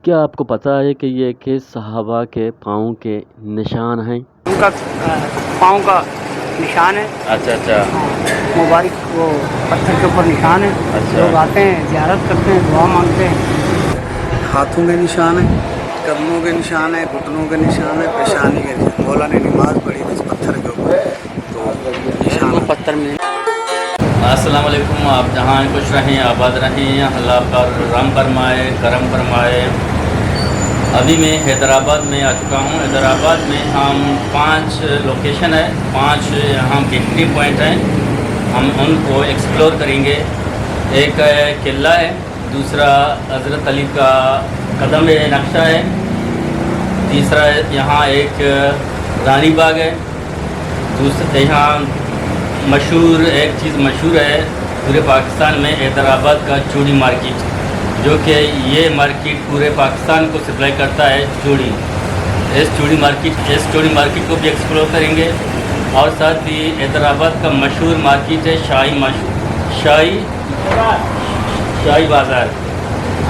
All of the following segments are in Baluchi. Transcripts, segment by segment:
کیا آپ کو پتا ہے کہ یہ کس صحابہ کے پاؤں کے نشان ہیں؟ ان کا، آ، پاؤں کا نشان ہے۔ اچھا، اچھا۔ مبارک وہ پتھر کے اوپر نشان ہے۔ اچھا۔ لوگ آتے ہیں، زیارت کرتے ہیں، دعا مانگتے ہیں۔ ہاتھوں کے نشان ہیں، قدموں کے نشان ہیں، گھٹنوں کے نشان ہیں، پیشانی کے نشان۔ مولا نے نماز پڑھی تھی اس پتھر کے اوپر۔ تو نشان ہے۔ پتھر میں۔ السلام علیکم، آپ جہاں ہیں خوش رہیں، آباد رہیں، اللہ پر رحم فرمائے، کرم فرمائے۔ ابھی میں حیدرآباد میں آ چکا ہوں۔ حیدرآباد میں ہم پانچ لوکیشن ہے، پانچ یہاں بہترین پوائنٹ ہیں، ہم ان کو ایکسپلور کریں گے۔ ایک، اے، قلعہ ہے، دوسرا حضرت علی کا قدم نقشہ ہے، تیسرا یہاں ایک رانی باغ ہے، دوسرا یہاں مشہور، ایک چیز مشہور ہے پورے پاکستان میں، حیدرآباد کا چوڑی مارکیٹ، جو کہ یہ مارکیٹ پورے پاکستان کو سپلائی کرتا ہے چوڑی۔ اس چوڑی مارکیٹ، اس چوڑی مارکیٹ کو بھی ایکسپلور کریں گے، اور ساتھ ہی حیدرآباد کا مشہور مارکیٹ ہے شاہی مش-، شاہی، شاہی بازار۔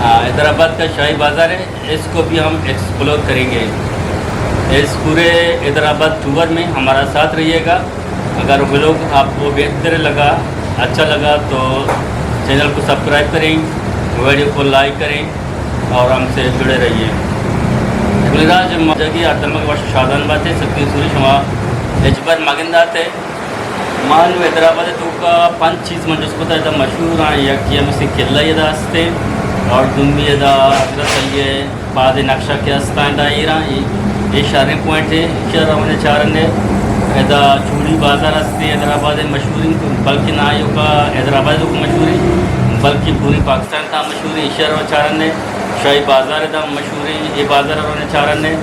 ہاں، حیدرآباد کا شاہی بازار ہے، اس کو بھی ہم ایکسپلور کریں گے۔ اس پورے حیدرآباد ٹور میں ہمارا ساتھ رہیے گا۔ اگر ولاگ آپ کو بہتر لگا، اچھا لگا تو چینل کو سبسکرائب کریں، ویڈیو کو لائک کریں اور ہم سے جڑے رہیے۔ گلراج مجگی آتمک وش شادان باتے، سبکی سوری شما ہچبر مگنداتے۔ ما نوں حیدرآباد ءِ توکا پنچ چیز من جست کتا، ادا مشہور آں، یکے ہمیشی قلعہ ادا ہستیں اور دومی ادا حضرت علی ءِ پاد نقشہ کہ ہستاں ادا ایراں، اے، اے شریں پوائنٹ ہے، ایشی ءَ را من چارنے۔ ادا چوڑی بازار ہستیں حیدرآباد ءِ مشہوریں، بلکہ نہ ایوکا حیدرآباد ءِ توکا مشہوریں، بلکہ پوری پاکستان ءِ تہا مشہوریں، ایشی ءَ را چارنے۔ شاہی بازار ادا مشہوریں، اے بازار ءَ را من چارنے۔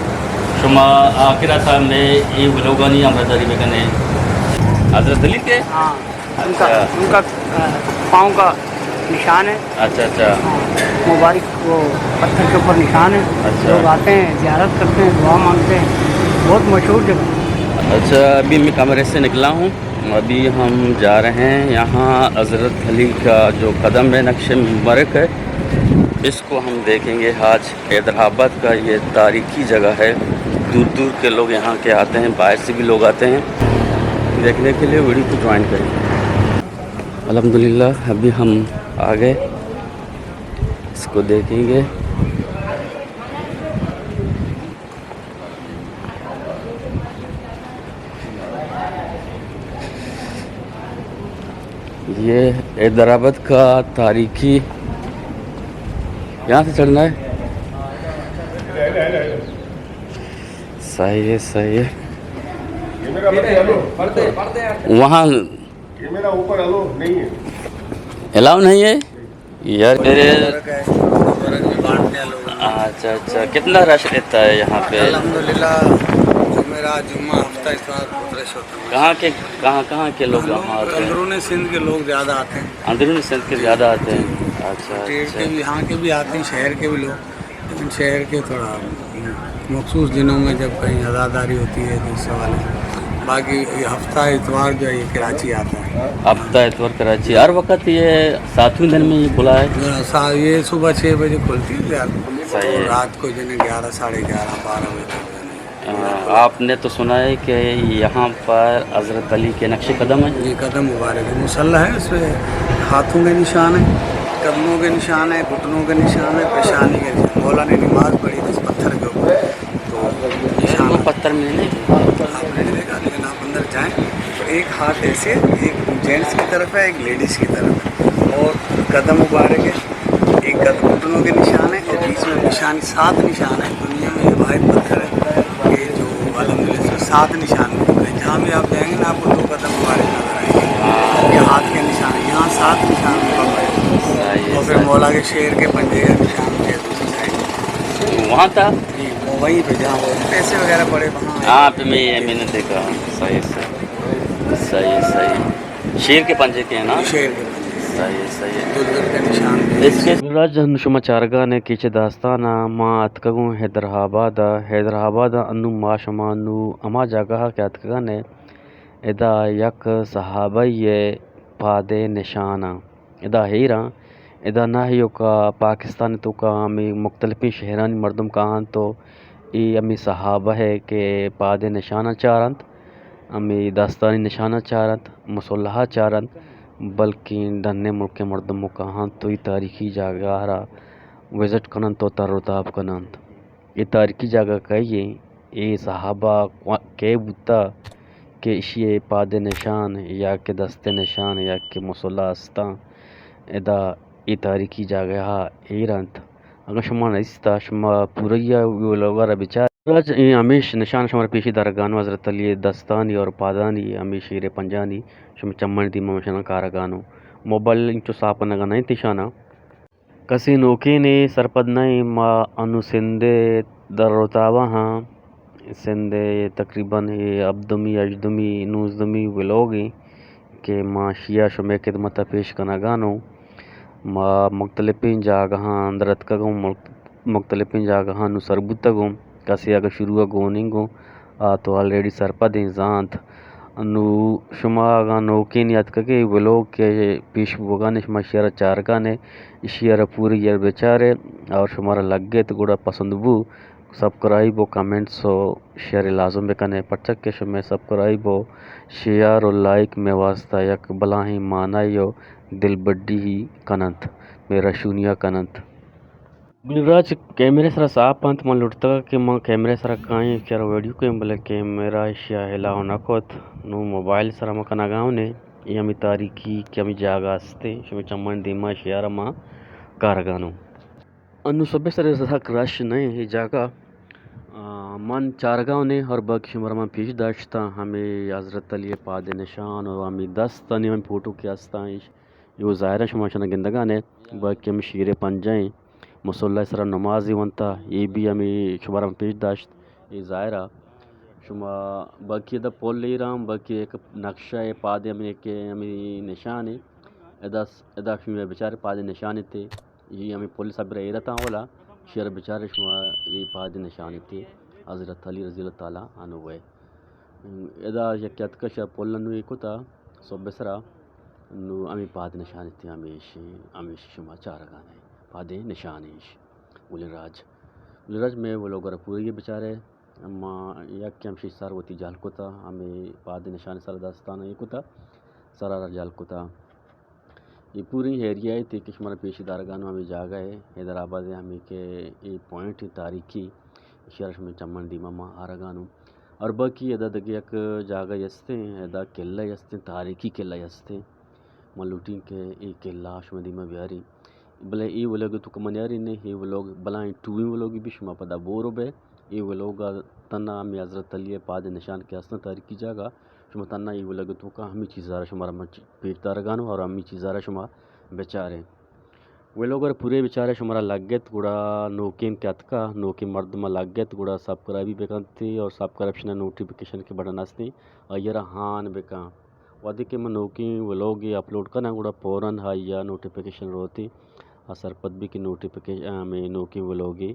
شما آخر ءَ تا مئے اے ولاگانی ہمراہداری بکنے۔ حضرت علی کے؟ ہاں، ان کا، اچھا۔ ان کا، آ، پاؤں کا نشان ہے۔ اچھا، اچھا۔ ہاں، مبارک وہ پتھر کے اوپر نشان ہے۔ اچھا۔ لوگ آتے ہیں، زیارت کرتے ہیں، دعا مانگتے ہیں۔ بہت مشہور جگہ۔ اچھا، ابھی میں کمرے سے نکلا ہوں، ابھی ہم جا رہے ہیں یہاں حضرت علی کا جو قدم ہے، نقش مبارک ہے، اس کو ہم دیکھیں گے آج۔ حیدرآباد کا یہ تاریخی جگہ ہے، دور دور کے لوگ یہاں کے آتے ہیں، باہر سے بھی لوگ آتے ہیں دیکھنے کے لیے۔ ویڈیو کو جوائن کریں۔ الحمدللہ، ابھی ہم آ گئے، اس کو دیکھیں گے۔ یہ حیدرآباد کا تاریخی، یہاں سے چڑھنا ہے۔ صحیح ہے، صحیح ہے۔ وہاں کیمرہ اوپر الاؤ نہیں ہے۔ الاؤ نہیں ہے؟ یار، میرے، اچھا، اچھا، کتنا رش رہتا ہے یہاں پہ؟ الحمدللہ، جمعرات، جمعہ، ہفتہ، اتوار بہت رش ہوتا ہے۔ کہاں کے، کہاں، کہاں کے لوگ یہاں آتے ہیں؟ اندرون سندھ کے لوگ زیادہ آتے ہیں۔ اندرون سندھ کے زیادہ آتے ہیں۔ جی۔ اچھا، اچھا۔ یہاں کے بھی آتے ہیں، شہر کے بھی لوگ۔ لیکن شہر کے تھوڑا مخصوص دنوں میں جب کہیں عزاداری ہوتی ہے تو اس حوالے سے۔ باقی یہ ہفتہ اتوار جو ہے یہ کراچی آتا ہے۔ ہفتہ اتوار کراچی۔ ہر وقت یہ ساتویں دن میں یہ کھلا ہے؟ سا-، یہ صبح چھ بجے کھلتی ہے زیادہ۔ صحیح ہے۔ اور رات کو جو ہے نا گیارہ، ساڑھے گیارہ، بارہ بجے تک۔ ہاں، آپ نے تو سنا ہے کہ یہاں پر حضرت علی کے نقش قدم ہیں؟ یہ قدم مبارک ہے، مصلی ہے، اس پہ ہاتھوں کے نشان ہیں، قدموں کے نشان ہیں، گھٹنوں کے نشان ہیں، پیشانی کے نشان۔ مولا نے نماز پڑھی تھی اس پتھر کے اوپر، تو نشان وہ ہے۔ پتھر میں نہیں۔ آپ نے نہیں دیکھا، لیکن آپ اندر جائیں تو ایک ہاتھ ایسے، ایک جینٹس کی طرف ہے، ایک لیڈیز کی طرف ہے، اور قدم مبارک ہے۔ ایک قدم گھٹنوں کے نشان ہے اور بیچ میں نشان، سات نشان ہے۔ دنیا میں یہ واحد پتھر ہے کہ جو الحمدللہ اس میں سات نشان ملتے ہیں۔ جہاں بھی آپ جائیں گے نا، آپ کو دو قدم مبارک نظر آئیں گے۔ یہ ہاتھ کے نشان ہے، یہاں سات نشان مکمل ہے۔ صحیح ہے، اور پھر صحیح۔ مولا کے شیر کے پنجے کا نشان بھی ہے دوسری سائیڈ۔ وہاں تھا؟ جی، وہ وہیں پہ جہاں وہ پیسے وغیرہ پڑے وہاں۔ ہاں، پہ میں یہ میں نے دیکھا۔ صحیح، صحیح۔ صحیح، صحیح۔ شیر کے پنجے کے ہیں نا؟ شیر کے پنجے۔ صحیح، صحیح۔ دلدل کے نشان بھی۔ اس کے گلراج، ہم شما چارگا نے کیچ داستان ءَ، ما اتکگوں حیدرآباد ءَ۔ حیدرآباد ءَ انوں ما شما نوں ہما جاگہ ءَ کہ اتکگا نے، ادا یک صحابہ ءِ پادے نشان ءَ۔ ادا ہیراں، ادا نہ ایوکا پاکستان توکا ہمے مختلفیں شہرانی مردم کاہنت و اے ہمے صحابہ ءِ کہ پادے نشاناں چارنت، ہمے دستانی نشاناں چارنت، مسلحا چارنت، بلکیں ڈنے ملکیں مردم کاہنت و اے تاریخی جاگہ را وزٹ کننت و تر و تاب کننت۔ اے تاریخی جاگہ کئی ایں؟ اے صحابہ کو-، کئے بوتا کہ اشی ءِ پاد ءِ نشان یا کہ دست ءِ نشان یا کہ مسلح استاں؟ ادا اے تاریخی جاگہ ءَ ایر انت۔ اگاں شما نیستا، شما پوریا ویلوگ ءَ را بچار۔ راج اے ہمیش نشان شمارا پیشی دارگانو، حضرت علی ءِ دستانی اور پادانی ہمے شیر ءِ پنجانی شما چمانی دیما مشنا کارگانو۔ موبائل انچو ساپ کنگا نہ انت ایشانا۔ کسے نوکینے سرپد نہ ایں، ما انو سندھ ءِ در و تابا ہاں۔ سندھ ءِ تقریباً اے ہبدمی، ہژدمی، نوزدمی ولاگ ایں کہ ما اشیا شمئے خدمت ءَ پیش کنگانوں۔ ما مختلفیں جاگہاں اندر اتکگوں، مل-، مختلفیں جاگہاں نوں سر بوتگوں۔ کسے اگاں شروع ءَ گون انگوں، آ تو آلریڈی سرپد ایں، زانت۔ نوں شما اگاں نوکیں نیاتکگے ولاگ کہ پیش بوگانے، شما اشیارا چارگانے، اشیارا پوری یار بچارے اور شمارا لگت گڑا پسند بو، سبسکرائب و کمنٹس و شیئر لازم بکنے، پرچا کہ شمئے سبسکرائب و شیئر و لائک مئے واسطہ یک بلاہیں معنی و دلبڈی ہی کننت، مئے رشونیا کننت۔ گلراج کیمرہ سرا ساپ انت، من لوٹتگ کہ من کیمرہ سرا کائیں، چرا ویڈیو کئیں، بلے کیمرہ اشیا الاؤ نہ کت۔ نوں موبائل سرا ما کنگاؤں نے، اے ہمے تاریخی کہ ہمے جاگہ استیں، شمئے چمانی دیما اشیارا ما کارگانوں۔ انوں صبح سرا سک رش نہ ایں اے جاگہ۔ آ، من چارگاؤں نے اور باقی شمارا من پیش داشتاں، ہمے حضرت علی پاد نشان اور ہمے دستانی ہمے فوٹو کہ استاں، اے و ظاہر ایں شما شنا گندگانے، باقی ہمے شیر پنجہ ایں، مصلی سرا نمازی ونتا، اے بھی ہمے شمارا پیش داشت، اے ظاہر ایں۔ شما باقی ادا پل ایراں، باقی یک نقشہ اے پادے ہمے کہ ہمے نشان ایں، ادا س-، ادا شما بچارے پادے نشان ایں تے، اے ہمے پل سبرا ایرتاں اولا، شیر بچارے شما اے پادے نشان ایں تے، حضرت علی رضی اللہ تعالی عنہ اے۔ ادا یک اتکش پل انو اے کتا، صبح سرا، نوں ہمے پاد نشان ایں تے ہمیش، ہمیش شما چارگانے، پادے نشان ایش۔ گلیں راج۔ گلیں راج مئے ولاگ ءَ را پوری بچارے، اما یک کہ ہمشی سر وتی جہل کتا، ہمے پاد نشان سر دستان اے کتا، سرا را جہل کتا۔ اے پوری ایریا ایں تے کہ شمارا پیش دارگانوں، ہمے جاگہ ایں، حیدرآباد ایں، ہمے کہ اے پوائنٹ ایں تاریخی، اشیارا شمئے چمانی دیما ما آرگانوں۔ اور باقی ادا دگہ یک جاگہ استیں، ادا قلعہ استیں، تاریخی قلعہ استیں۔ ما لوٹیں کہ اے قلعہ شمئے دیما بیاریں۔ بلے اے ولاگ توکا ما نیاریں نے، اے ولاگ بلاہیں ٹوئیں ولاگے بی، شما پدا بور بے۔ اے ولاگ تنا ہمے حضرت علی پاد نشان کہ استاں تاریخی جاگہ، شما تنا اے ولاگ توکا ہمے چیزارا شمارا من پیش دارگانوں اور ہمے چیزارا شما بچارے۔ ولاگ ءَ را پورے بچارے، شمارا لگت گڑا نوکیں کہ اتکا، نوکیں مردم لگت گڑا سبسکرائب بکنت اور سبسکرپشن نوٹیفکیشن کہ بٹن استیں، آئی را ہان بکن۔ وہدے کہ من نوکیں ولاگے اپلوڈ کناں گڑا فوراً آئی نوٹیفکیشن روتی، آ سرپد بی کہ نوٹیفکیشن ہمے نوکیں ولاگے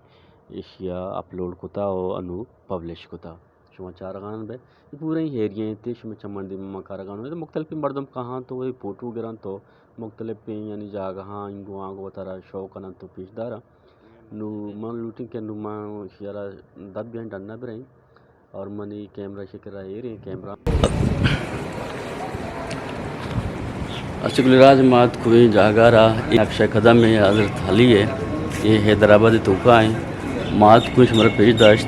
اشیا اپلوڈ کتا و انو پبلش کتا۔ شما چارگان بے، اے پورا ایں ایریا ایں تے، شما چمانی دیما ما کارگانوں، مختلفیں مردم کاہاں تو وہی فوٹو گران تو مختلفیں یعنی جاگہاں انگو آنگو وتارا شو کنن تو پیش دارا۔ نو من لوٹیں کہ نو من شیارا دب بیان ڈنا بریں اور منی کیمرہ شکر ایریں کیمرہ۔ اچھا گل راج، ما اتکویں جاگہ را، اے نقشہ قدم ایں حضرت علی ایں، اے حیدرآباد توکا ایں۔ ما اتکویں شمارا پیش داشت۔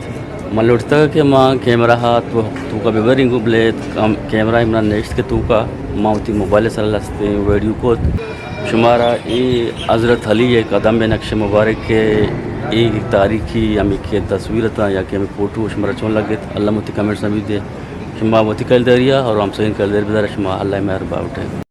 ما لوٹتا کہ ما کیمرہ ہا تو، توکا ببریں گو، بلے کم-، کیمرہ منا نیشت کہ توکا، ما وتی موبائل سر لستیں ویڈیو کوت۔ شمارا اے حضرت علی ایں قدم ایں نقشہ مبارک کہ اے تاریخی ہمیں کہ تصویر تا یا کہ ہمیں فوٹو شمارا چون لگت، اللہ متی کمنٹس ہمیں دے۔ شما وتی کلداریا اور ہمسائیں کلدار بدار، شما اللہ مہر باوٹے۔